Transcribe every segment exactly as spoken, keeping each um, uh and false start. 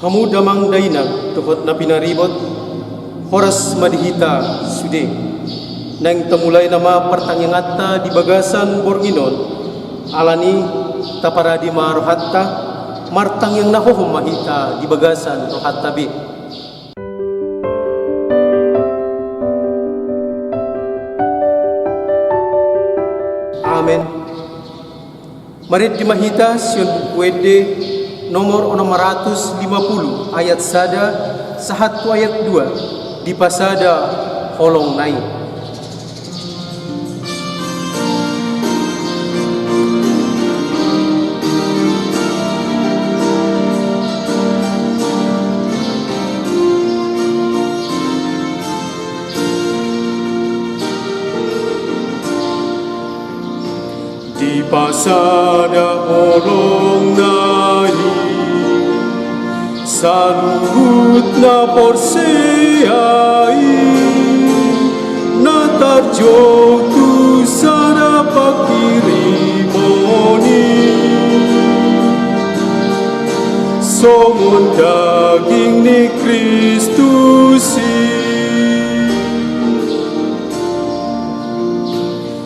Hamu damang dainang dohot na pinaribot, horas ma di hita sude. Naeng tamulai nama partangianganta di bagasan borngin on. Alani, taparade ma rohanta, martangiang na hohom ma hita di bagasan rohanta be. Amen. Marende ma hita sian Buku Ende nomor onom ratus lima puluh, ayat sada sahat tu ayat dua, dipasada holong na i. Dipasada holong na i, saluhut na porsea i, na tarjou tu sada pangkirimon i, songon daging ni Kristus i.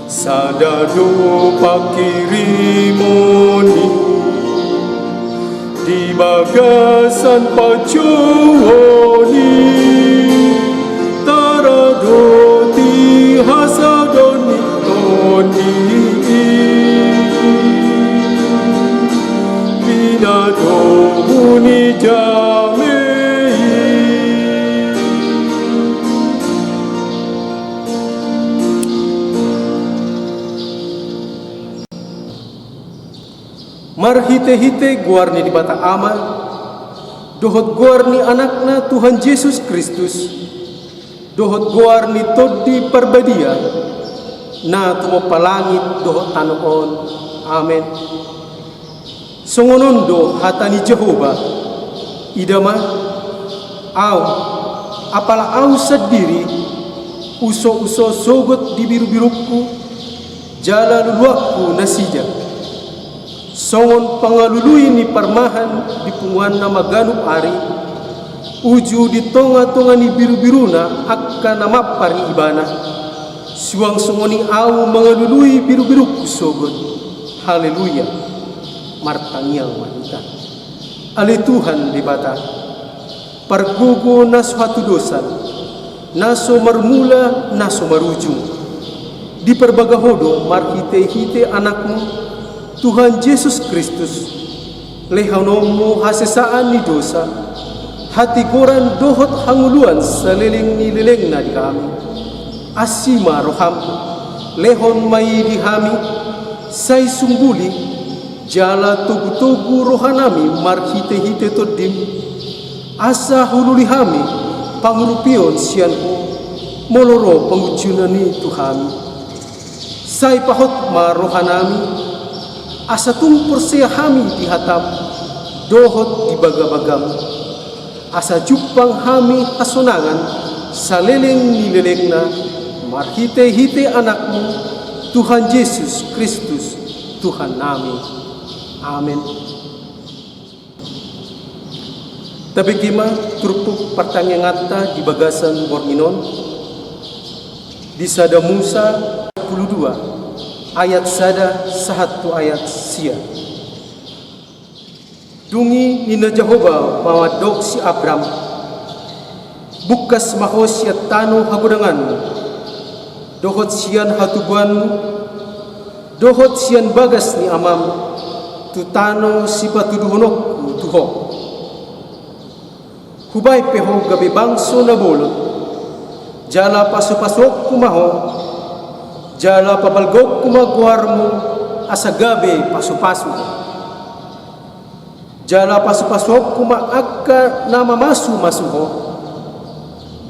Sada do pangkirimon i di bagasan panjouon i, taradoti hasadon ni Tondi i, pinadomu ni dame i. Marhitehite goar ni Debata Ama, dohot goar ni Anakna Tuhan Jesus Kristus, dohot goar ni Tondi Parbadia, na tumompa langit dohot tano on. Amen. Songon on do hata ni Jahowa: Ida ma, Ahu, apala Ahu sandiri, usouso sogot di birubirungku, jala luluanku nasida. Songon pangalului ni parmahan di punguanna manganup ari, uju di tongatonga ni birubiruna angka na mampar ibana, suang songon i Ahu mangalului birubirungku sogot. Haleluya. Martangiang ma hita. Ale Tuhan Debata, pargogo na so hatudosan, na so marmula, na so marujung, diparbaga Ho do marhitehite Anakmu, Tuhan Jesus Kristus, lehononmu hasesaan ni dosa, hatigoran dohot hangoluan saleleng ni lelengna di hami. Asi ma roham, lehon ma i di hami, sai sumbuli, jala togutogu rohanami marhitehite Tondim, asa hulului hami pangurupion sian Ho, molo ro pangunjunan i tu hami. Sai pahot ma rohanami, asa tung porsea hami di hatam, dohot di bagabagam, asa jumpang hami hasonangan saleleng ni lelengna, marhitehite Anakmu, Tuhan Jesus Kristus, Tuhannami. Amen. Tabege ma turpuk partangianganta di bagasan borngin on, di sada Musa, pulu dua, ayat sada sahat tu ayat sia. Dung i ninna Jahowa ma mandok si Abram: Bungkas ma ho sian tano hagodanganmu, dohot sian hatubuanmu, dohot sian bagas ni amam, tu tano sipatuduhononku tu ho. Hubahen pe ho gabe bangso na bolon, jala pasupasuonku ma ho, jala pabalgaonku ma goarmu, asa gabe pasupasu ho. Jala pasupasuonku ma angka na mamasumasu ho,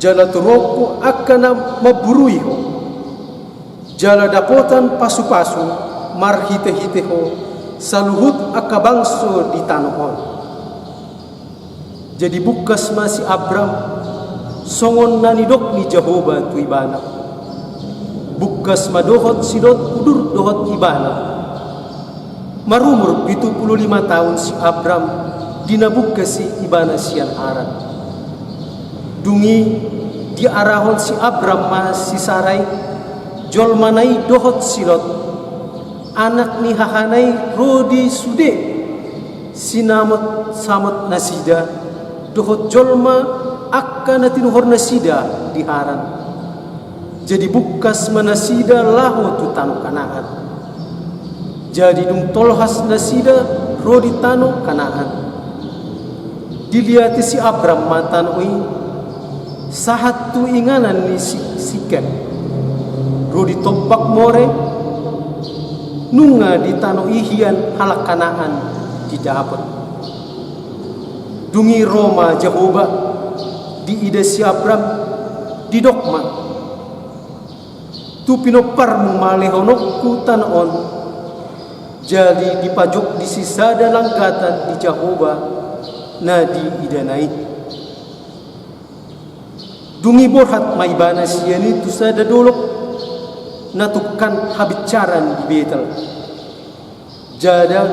jala toruonku angka na mamburui ho, jala dapotan pasupasu marhitehite ho saluhut angka bangso di tano on. Jadi bungkas ma si Abram, songon na nidok ni Jahowa tu ibana. Bungkas ma dohot sidok udur dohot ibana. Marumur pitu pulu lima taon si Abram, Di na bungkas i ibana sian Haran. Dung i diarahon si Abram ma si Sarai, jolmana i dohot si Lot, anak ni hahana i ro di sude sinamotsamot nasida, dohot jolma angka na tinuhor nasida di Haran. Jadi bungkas ma nasida laho tu tano Kanaan. Jadi dung tolhas nasida ro di tano Kanaan, diliati si Abram ma tano i, sahat tu inganan ni si Sikem, ro di tombak More, nunga di tano i hian halak Kanaan didapot. Dung i ro ma Jahowa, diida si Abram, didok ma: Tu pinomparmu ma lehononku tano on. Jadi dipajok disi sada langgatan di Jahowa na diidana i. Dung i borhat ma ibana sian i tu sada dolok na tungkan habinsaran di Betel. Jala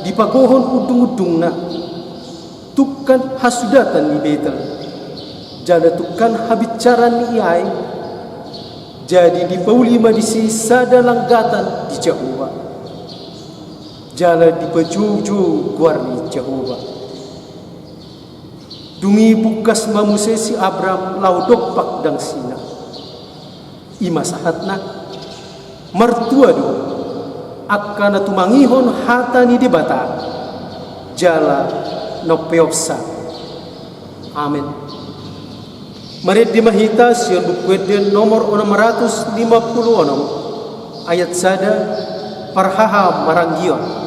dipagohon undungundungna, tungkan hasudatan ni Betel, jala tungkan habinsaran ni Ai. Jadi dipauli ma disi sada langgatan di Jahowa, jala dipajoujou goar ni Jahowa. Dung i bungkas ma muse si Abram laho dompak dangsina. I ma sahatna. Martua do angka na tumangihon hata ni Debata jala na umpeopsa. Amen. Marende ma hita sian Buku Ende nomor onom ratus lima pulu onom, ayat sada, parhahamaranggion.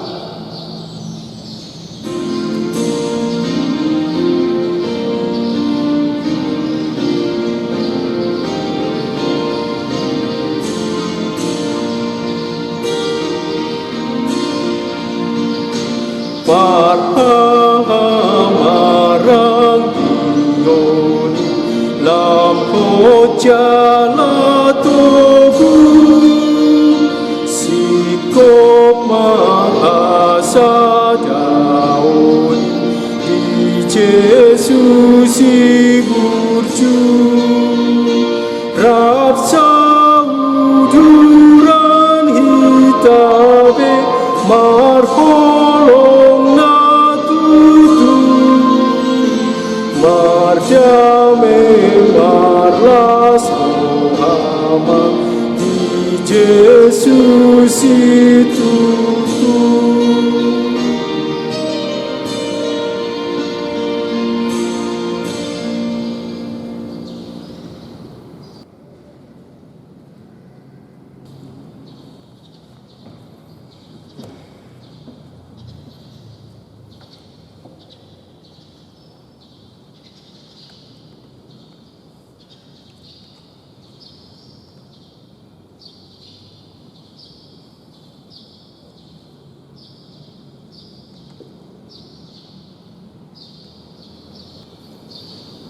Parhahamaranggion i lam hot jala togu, singkop ma hasadaon i di Jesus i burju. Rap sauduran hita be marholong na tutu, mardame marlas roha ma di Jesus i tutu.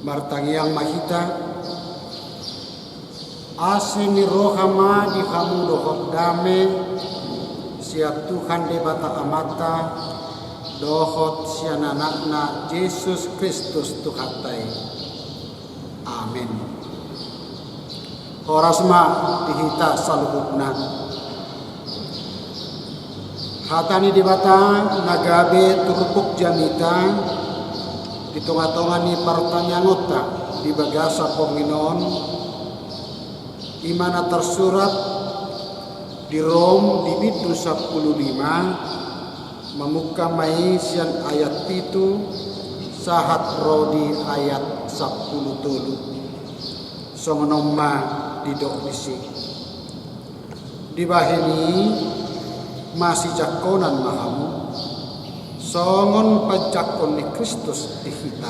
Martangiang ma hita. Asi ni roha ma di hamu dohot dame sian Tuhan Debata Amanta dohot sian Anakna Jesus Kristus Tuhanta i. Amen. Horas ma di hita saluhutna. Hata ni Debata na gabe turpuk jamita di tongatonga ni partangiangonta di bagasan borngin on, i ma na tarsurat di Rom di bindu sampulu lima, mamungka ma i sian ayat pitu sahat ro di ayat sampulu tolu. Songon on ma didok disi. Dibahen i masijangkonan ma hamu, songon panjangkon ni Kristus di hita,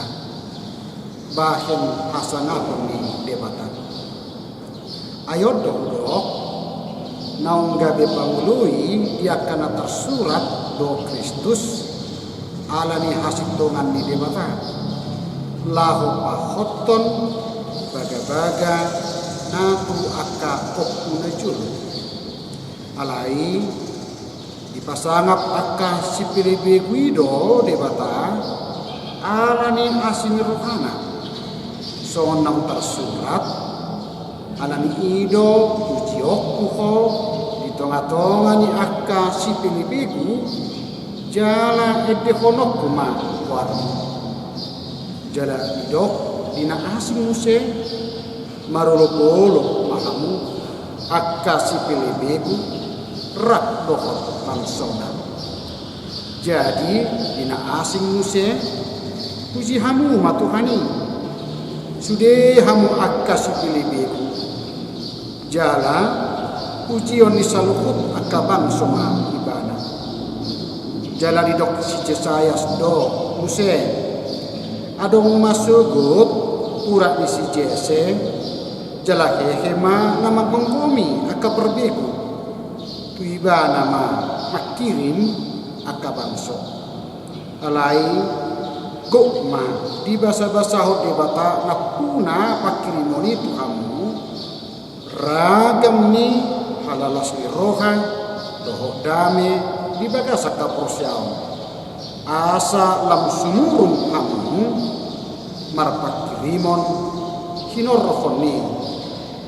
bahen hasangapon ni Debata. Ai on do hudok, naung gabe pangoloi di angka na tarsurat do Kristus, ala ni hasintongan ni Debata, laho pahothon bagabaga na tu angka ompu na jolo. Alai dipasangap angka sipelebegu i do Debata, Ala ni asi ni rohana, songon na tarsurat: Alani i do pujionku ho di tongatonga ni angka sipelebegu, jala endehononku ma goarmu. Jala didok di na asing muse: Marolopolop ma hamu, angka sipelebegu, rap dohot bangsona. Jadi di na asing muse: Puji hamu ma Tuhan i, sude hamu angka sipelebegu. Jala pujion ni saluhut angka bangso ma Ibana. Jala didok si Jesayas do muse: Adong ma sogot urat ni si Jese, jala hehe ma na manggomgomi angka parbegu. Tu Ibana ma mangkirim angka bangso. Alai gok ma dibasabasahon Debata nampuna pangkirimon i tu hamu, ragam ni halalas ni roha dohot dame di bagasan haporseaon, asa lam sumurung hamu marpangkirimon hinorhon ni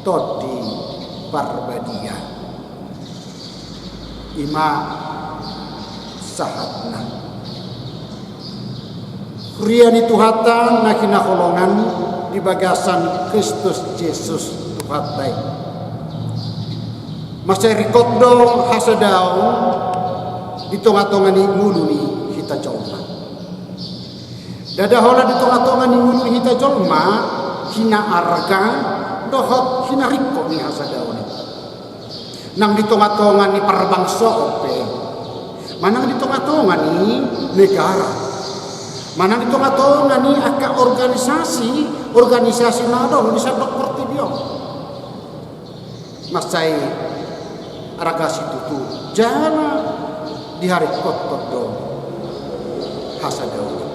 Tondi Parbadia. I ma sahatna. Huria ni Tuhanta na hinaholongan di bagasan Kristus Jesus Tuhanta i. Mansai ringkot do hasadaon di tongatonga ni ngolu ni hita jolma. Ndada holan di tongatonga ni ngolu ni hita jolma hinaarga dohot hinaringkot ni hasadaon i. Nang di tongatonga ni parbangsoon pe, manang di tongatonga ni negara, manang di tongatonga ni angka organisasi, organisasi na adong di sandok portibi on, mansai arga situtu jala diharingkothon do hasadaon i.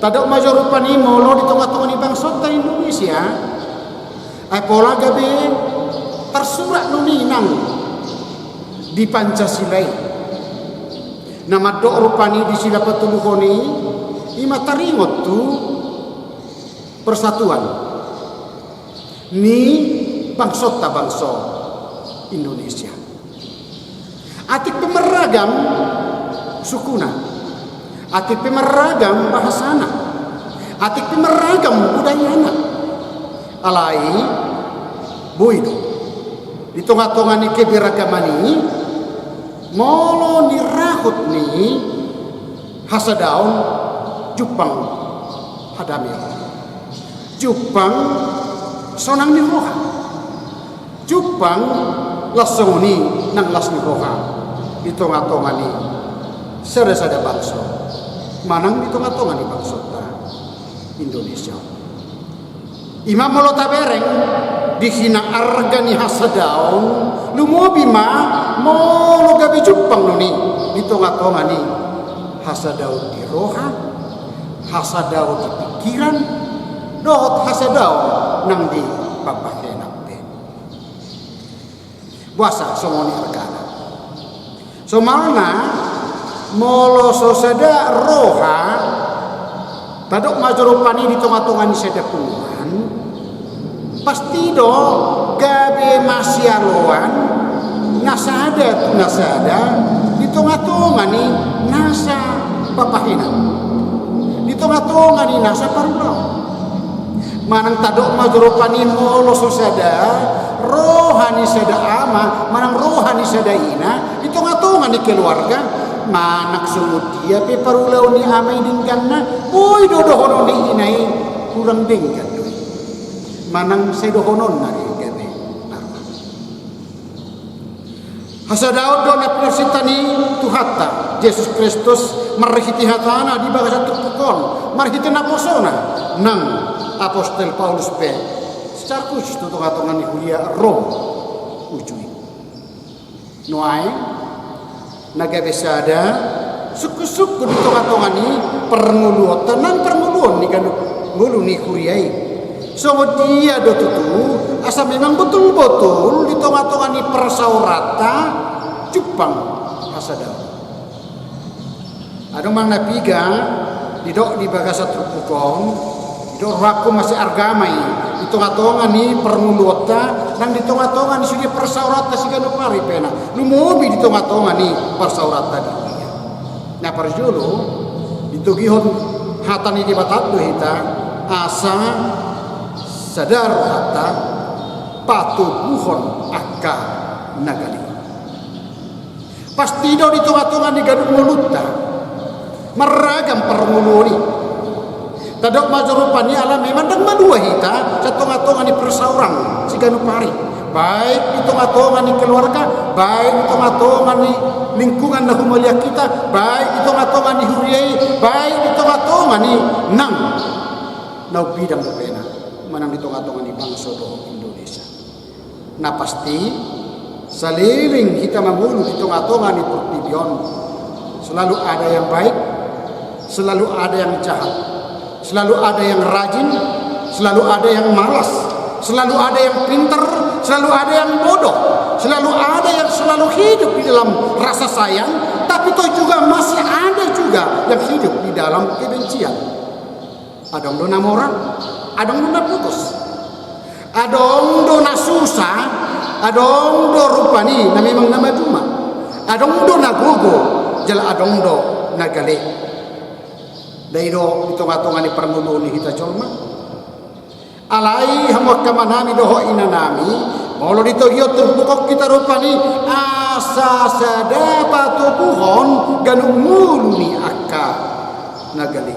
Tadok ma jo rupani molo di tongatonga ni bangsonta Indonesia. Ai pola gabe tarsurat nuni nang di Pancasila i. Na mandok rupani di Silaban tolu hon i, i ma taringot tu persatuan ni bangsonta bangso Indonesia. Atik pe marragam sukuna, atik pe marragam bahasana, atik pe marragam budayana. Alai boi do di tongatonga ni keberagaman i, molo nirahut ni hasadaon, jumpang hadameon, jumpang sonang ni roha, jumpang las songon i nang las ni roha di tongatonga ni sadasada bangso manang di tongatonga ni bangsonta Indonesia. I ma molo tabereng di hinaarga ni hasadaon, lumobi ma molo gabe jumpang nuni di tongatonga ni hasadaon di roha, hasadaon di pingkiran, dohot hasadaon nang di pambahenan pe. Boasa songon i argana? Somalna, molo so sada roha, tadok ma jo rupani di tongatonga ni sada punguan, pasti do gabe masialoan na sada tu na sada di tongatonga ni nasa pambahenan, di tongatonga ni nasa parulaon. Manang tadok ma jo rupani molo so sada roha ni sada ama manang roha ni sada ina di tongatonga ni keluarga, manang songon dia pe parulaon ni ama i dengganna, boi do dohonon ni ina i hurang denggan do i, manang sai dohononna do i gabe na roha. Hasadaon do na pinarsinta ni Tuhanta Jesus Kristus marhite hatana di bagasan turpuk on, marhite naposona nang apostel Paulus pe secara khusus tu tongatonga ni huria Rom uju i. Nuaeng na gabe sada sungkunsungkun di tongatonga ni parngoluonta nang parngoluon ni ganup ngolu ni huria i. Songon dia do tutu asa memang botolbotol di tongatonga ni parsaoranta jumpang hasadaon? Adong manang na piga Didok di bagasan turpuk on, didok rohangku masiarga ma i di tongatonga ni parngoluonta, nang di tongatonga ni sude parsaoranta siganup ari pe na. Lumobi di tongatonga ni parsaoranta di dunia. Na parjolo, ditogihon hata ni Debata do hita, asa sada rohanta patoguhon angka na gale. Pasti do di tongatonga ni ganup ngolunta marragam parngoluon i. Tadok ma jo rupani ala memang ndang malua hita sian tongatonga ni parsaoran siganup ari. Baik di tongatonga ni keluarga, baik di tongatonga ni lingkungan na humaliang hita, baik di tongatonga ni huria i, baik di tongatonga ni nang na umbidang dope na manang di tongatonga ni bangso dohot Indonesia. Na pasti, saleleng hita mangolu di tongatonga ni portibi on, selalu ada yang baik, selalu ada yang jahat, selalu ada yang rajin, selalu ada yang malas, selalu ada yang pintar, selalu ada yang bodoh, selalu ada yang selalu hidup di dalam rasa sayang, tapi toh juga masih ada juga yang hidup di dalam kebencian. Adong do na mora, adong do na pogos. Adong do na susa, adong do rupani na memang na maduma. Adong do na gogo, jala adong do na gale. Ndai do di tongatonga ni parngoluon ni hita jolma. Alai hamu angka amanami dohot inanami, molo ditogihon turpuk on hita rupani, asa sada patoguhon ganup ngolu ni angka na gale.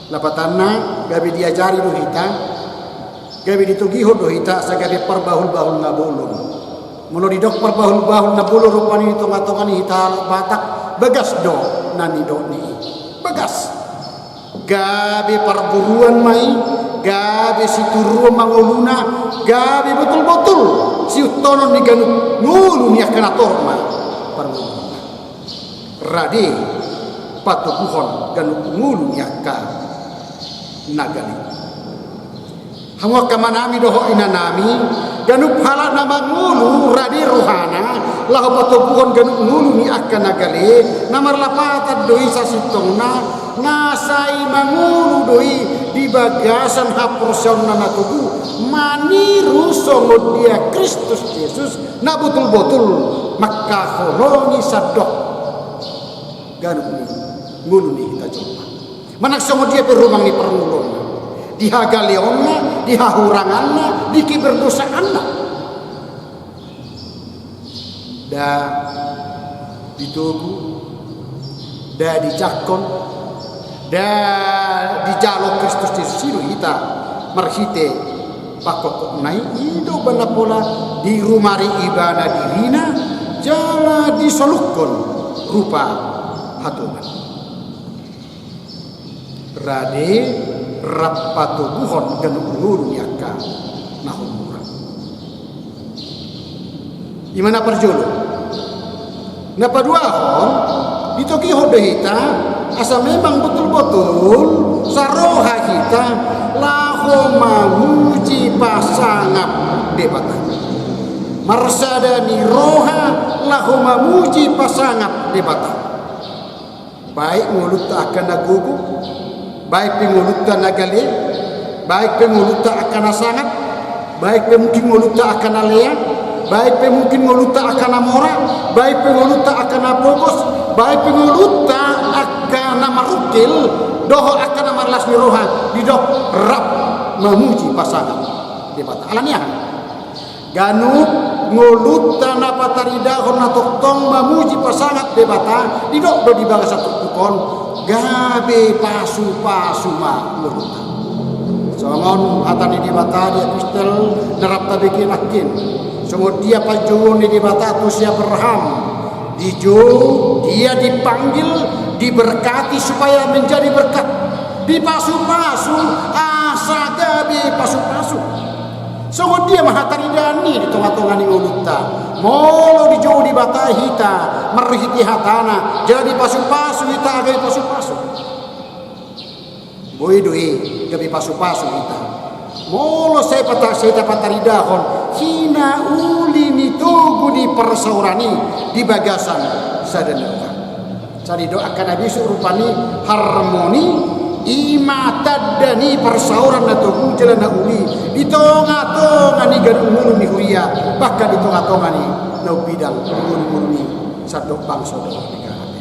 Lapatanna, gabe diajari do hita, gabe ditogihon do hita asa gabe parbahulbahul na bolon. Molo didok parbahulbahul na bolon rupani di tongatonga ni hita halak Batak, bagas do na nidok ni i. Bagas. Gabe parguruan ma i, gabe situruon ma ngoluna, gabe botolbotol siutonon ni ganup ngolu ni angka na torop ma parngoluonna. Rade patoguhon ganup ngolu ni angka na gale. Hamu angka amanami dohot inanami, ganup halak na mangolu rade rohana laho patoguhon ganup ngolu ni angka na gale, na marlapatan do i sasintongna, na sai mangolu do i di bagasan haporseaonna na togu, maniru songon dia Kristus Jesus na botolbotol mangkaholongi sandok ganup ni ngolu ni hita jolma. Manang songon dia pe rumang ni parngoluonna, di hagaleonna, di hahuranganna, di keberdosaanna. Nda ditogu, nda dijangkon, nda dijalo Kristus Jesus i do hita marhite pangkophopna i, i do umbahen na pola dirumari ibana dirina jala disolukhon rupa hatoban. Rade rap patoguhon ganup ngolu ni angka na homura. I ma na parjolo. Na paduahon, ditogihon do hita asa memang botolbotol saroha hita laho mamuji pasangap Debata. Marsada ni roha laho mamuji pasangap Debata. Baik ngolunta angka na gogo, baik pe ngolunta na gale, baik pe ngolunta angka na sangap, baik pe mungkin ngolunta angka na lea, baik pe mungkin ngolunta angka na mora, baik pe ngolunta angka na pogos, baik pe ngolunta angka na marungkil, dohot angka na marlas ni roha, didok rap mamuji pasangap Debata. Alani aha? Ganup ngolunta na pataridahon na tongtong mamuji pasangap Debata, didok do di bagasan turpuk on, gabe pasupasu ma ngolunta. Songon hata ni Debata di epistel na rap tabege nangkin, songon dia panjouon ni Debata tu si Abraham, dijou, dia dipanggil, diberkati supaya menjadi berkat, dipasupasu asa gabe pasupasu. Songon dia ma hataridaan i di tongatonga ni ngolunta? Molo dijou Debata hita marhite hatana, jala dipasupasu hita gabe pasupasu. Boi do i gabe pasupasu hita molo sai pata-, sai tapataridahon hinauli ni togu ni parsaoran i di bagasan sada ni roha. Sari do angka na bisuk rupani harmoni, i ma tanda ni parsaoran na togu jala na uli di tonga-tonga ni ganup ngolu ni huria, bahkan di tonga-tonga ni na umbidang ngolu-ngolu ni sandok bangso dohot negara pe.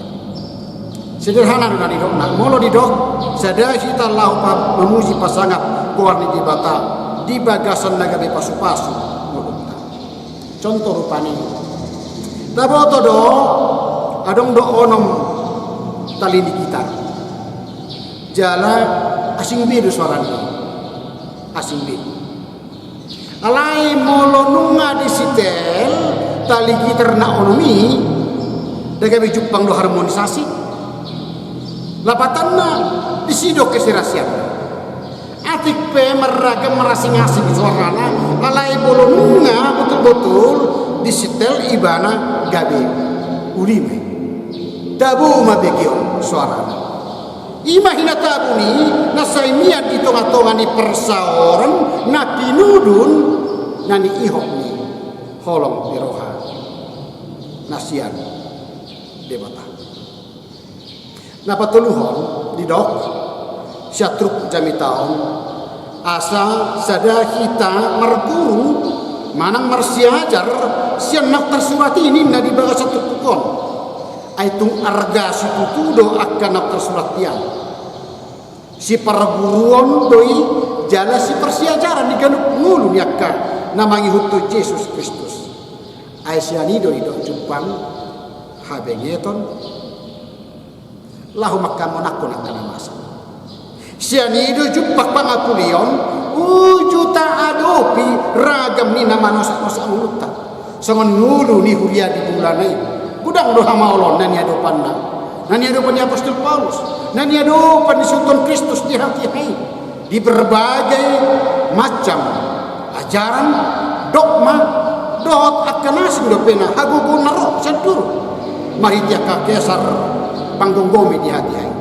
Sederhana do na nidokna, molo didok sada hita laho pa-, mamuji pasangap goar ni Debata di bagasan na gabe pasu-pasu ngolunta. Contoh rupani. Taboto do, adong do onom tali ni gitar. Jala asing be do soarana. Asing be. Alai molo nunga disetel tali gitar na onom i, nda gabe jumpang do harmonisasi. Lapatanna, disi do keserasian. Atik pe marragam marasing-asing soarana, alai molo nunga botul-botul disetel ibana gabe uli ma i. Tabo ma begeon soarana. I ma hinatabun i na sai mian di tonga-tonga ni parsaoran na pinudun na niihot ni holong ni roha na sian Debata. Na patoluhon, didok sian turpuk jamita on, asa sada hita marguru manang marsiajar sian na tarsurat i ninna di bagasan turpuk on. Ai tung arga situtu do angka na tarsurat i an. Siparguruon do i jala siparsiajaran di ganup ngolu ni angka na mangihuthon Jesus Kristus. Ai sian i do didok jumpang habengeton laho mangkamonanghon angka na masa. Sian i do jumpang pangapulion uju taadopi ragam ni na manosot-nosot ngolunta. Songon ngolu ni huria di bulan i. Godang do hamaolon na niadopanna, na niadopan ni apostel Paulus, na niadopan ni suhuton Kristus di hatiha i. Di berbagai macam ajaran, dogma, dohot angka na asing dope na hagogoon na ro sian duru marhite angka kesar panggomgomi di hatiha i.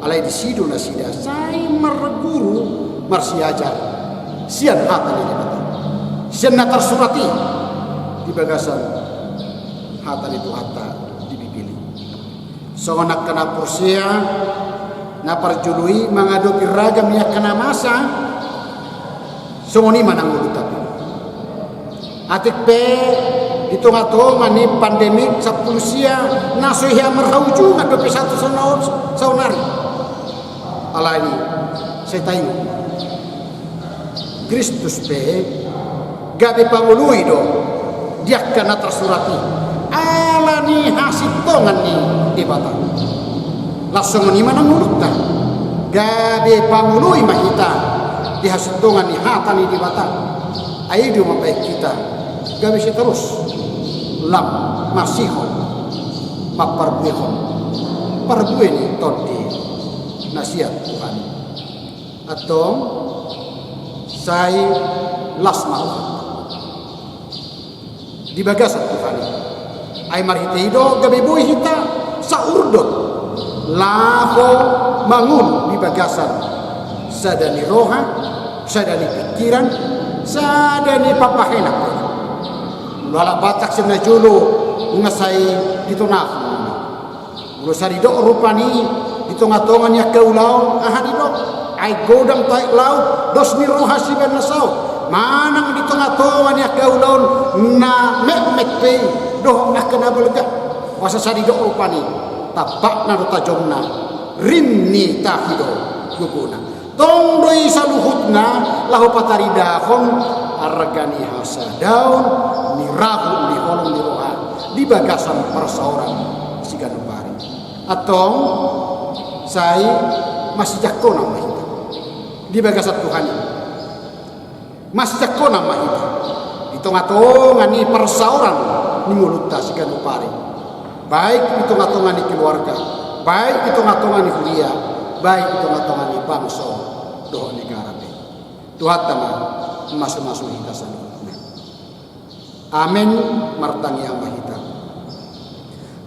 Alai disi do nasida sai marguru marsiajar sian hata ni Debata, sian na tarsurat i di bagasan hata ni Tuhanta di Bibel i. Songon angka na porsea na parjolo i mangadopi ragam ni angka na masa, songon i ma na ngolunta pe. Atik pe di tonga-tonga ni pandemi sampulu sia na so hea marhaujungan dope sahat tu saonari. Alani sai taingot Kristus pe gabe pangoloi do di angka na tarsurat i, alani hasintongan ni Debata. Laos songon i ma na ngolunta, gabe pangoloi ma hita di hasintongan ni hata ni Debata. Ai i do mambahen hita gabe seterus lam marsihol mamparbuehon parbue ni tondi na sian Tuhan i. Antong sai las ma roha di bagasan Tuhan i. Ai marhite i do gabe boi hita saurdot laho mangolu di bagasan sada ni roha, sada ni pingkiran, sada ni pambahenan. Molo halak Batak sian na jolo nunga sai ditonahon. Molo sai didok rupani di tonga-tonga ni angka ulaon, aha didok? Ai godang tahi laut, dos ni roha sibahen na saut. Manang di tonga-tonga ni angka ulaon na metmet pe i dohot angka na balga, asa sai didok rupani, tampakna do tajomna, rim ni tahi do gogona. Tong do i saluhutna laho pataridahon arga ni hasadaon ni rahut ni holong ni roha di bagasan parsaoran siganup ari. Antong sai masijangkonan ma hita di bagasan Tuhan i. Masijangkonan ma hita di tonga-tonga ni parsaoran ni ngolunta siganup ari, baik di tonga-tonga ni keluarga, baik di tonga-tonga ni huria, baik di tonga-tonga ni bangso dohot negara pe. Tuhanta ma mamasu-masu hita saluhutna. Amen. Martangiang ma hita.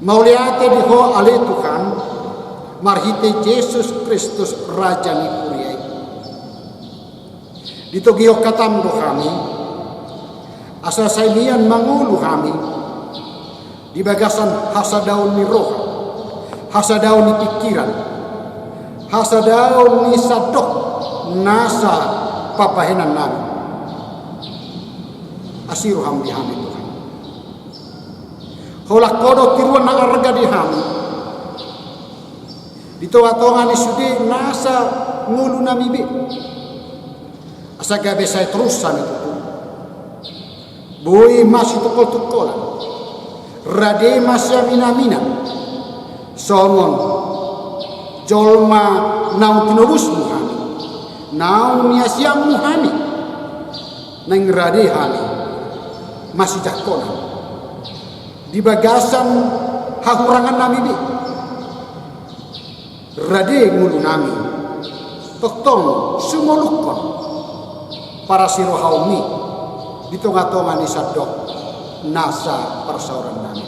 Mauliate di Ho ale Tuhan, marhite Jesus Kristus Raja ni huria i. Ditogihon hataM do hami asa sai mian mangolu hami di bagasan hasadaon ni roha, Hasadaon ni pingkiran, hasadaon ni sandok nasa pambahenan nami. Asi roham di hami Tuhan. Holan Ho do tiruan na arga di hami di tonga-tonga ni sude nasa ngolu nami be. Asa gabe sai torus hami tutu boi masitungkol-tungkolan, rade masiamin-aminan, songon jolma naung tinobusmu hami, naung niasianmu hami, naeng rade hami masijangkonan di bagasan hahurangan nami be. Rade ngolu nami, tongtong sumolukkon parasirohaonmi di tonga-tonga ni sandok nasa parsaoran nami.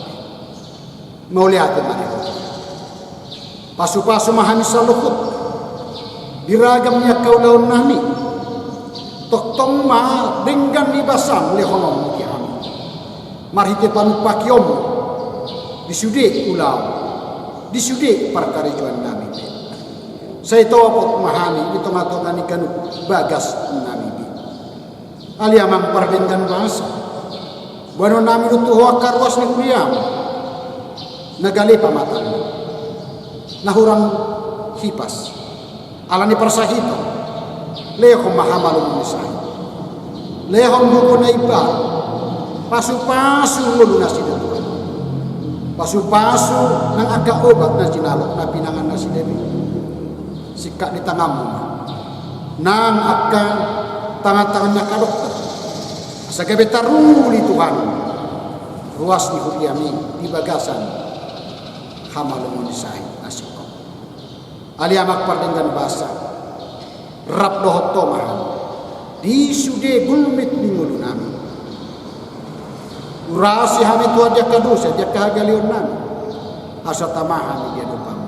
Mauliate ma di Ho. Pasu-pasu ma hami saluhut di ragam ni angka ulaon nami. Tongtong ma denggan ni basam lehononmu di hami marhite panumpahionmu di sude ulaon, di sude parkarejoan nami. Sai topot ma hami di tonga-tonga ni ganup bagas nami be. Ale Amang pardenggan basa, boanon nami do tu Ho angka ruas ni huriam na gale pamatangna, na hurang hipas ala ni parsahiton. Lehon ma hamalumon ni sahit, lehon gogo na imbaru, pasu-pasu ngolu nasida Tuhan, pasu-pasu nang angka obat na jinalo na pinangan nasida be. Singkat ni tanganmu ma nang angka tangan-tangan ni angka dokter, asa gabe taruli Tuhan ruas ni huriami di bagasan hamalumon ni sahit na singkop. Ale Amang pardenggan basa, rap dohot Ho ma hami di sude gulmit ni ngolu nami. Urasi hami Tuhan di angka dosa, di angka hagaleon nami, asa tama hami di adopanmu.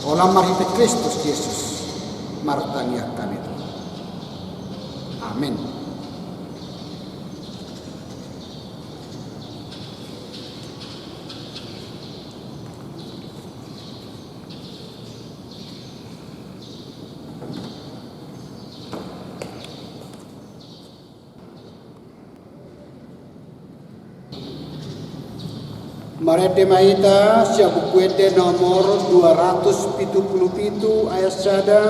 Holan marhite Kristus Jesus martangiang hami Tuhan. Amin. Marende ma hita sian Buku Ende nomor dua ratus pitu pulu pitu ayat sada,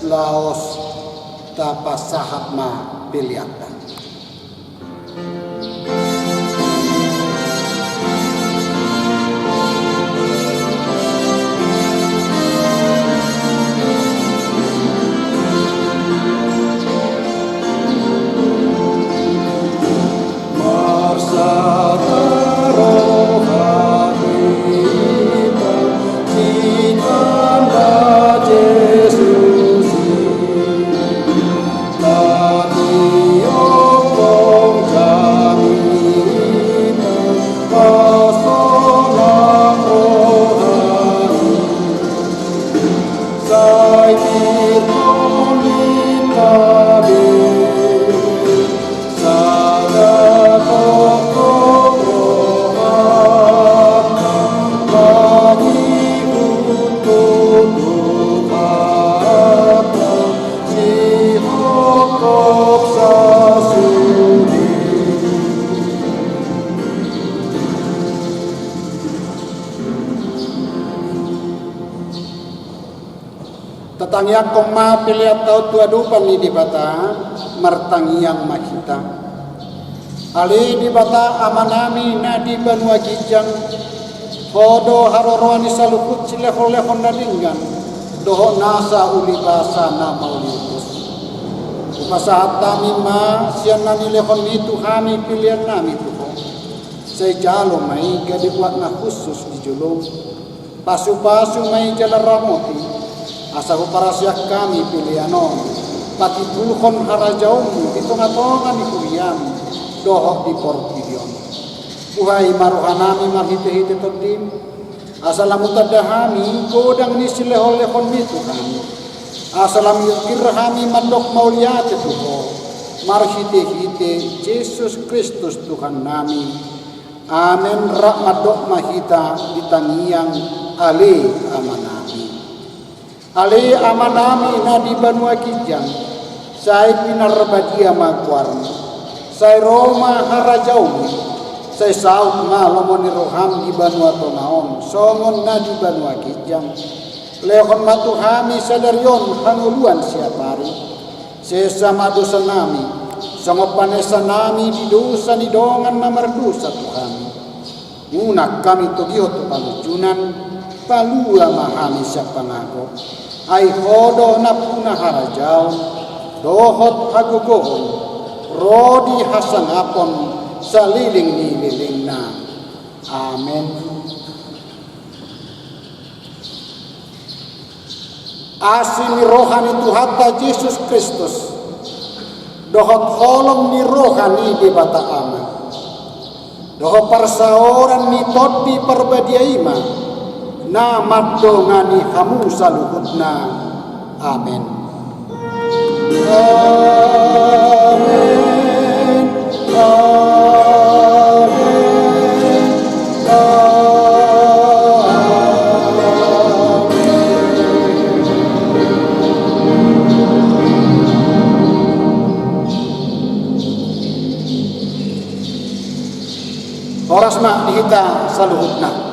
laos tapasahat ma peleanta. Tatangiangkon ma peleanta on tu adopan ni Debata. Martangiang ma hita. Ale Debata Amanami na di banua ginjang, Ho do haroroan ni saluhut silehon-lehon na denggan dohot nasa ulibasa na mauliutus. Hupasahat hami ma sian na nilehonMi tu hami peleannami tu Ho. Sai jalo ma i gabe buat na hushus di jolom. Pasu-pasu ma i jala ramoti, asa huparasian hami pelean on patimbulhon harajaonMu di tonga-tonga ni huriaM dohot di portibi on. Buhai ma rohanami marhite-hite TondiM, asa lam hutanda hami godang ni silehon-lehonMi tu hami, asa lam hujungkir hami mandok mauliate tu Ho, marhite-hite Jesus Kristus Tuhannami. Amen. Rap mandok ma hita di tangiang Ale Amanami. Ale Amanami na di banua ginjang, sai pinarbadia ma goarMu. Sai ro ma harajaonMu. Sai saut ma lomo ni rohaM di banua tonga on songon na di banua ginjang. Lehon ma tu hami sadari on hangoluan siapari. Sesa ma dosanami, songon panesanami di dosa ni dongan na mardosa tu hami. Unang hami togihon tu pangunjunan, palua ma hami sian pangago. Ai Ho do nampuna harajaon, dohot hagogoon, ro di hasangapon saleleng ni lelengna. Amen. Asi ni roha ni Tuhanta Jesus Kristus, dohot holong ni roha ni Debata Ama, dohot parsaoran ni Tondi Parbadia i ma, na mandongani hamu saluhutna. Amen. Amen. Amen. Amen. Horas ma di hita saluhutna.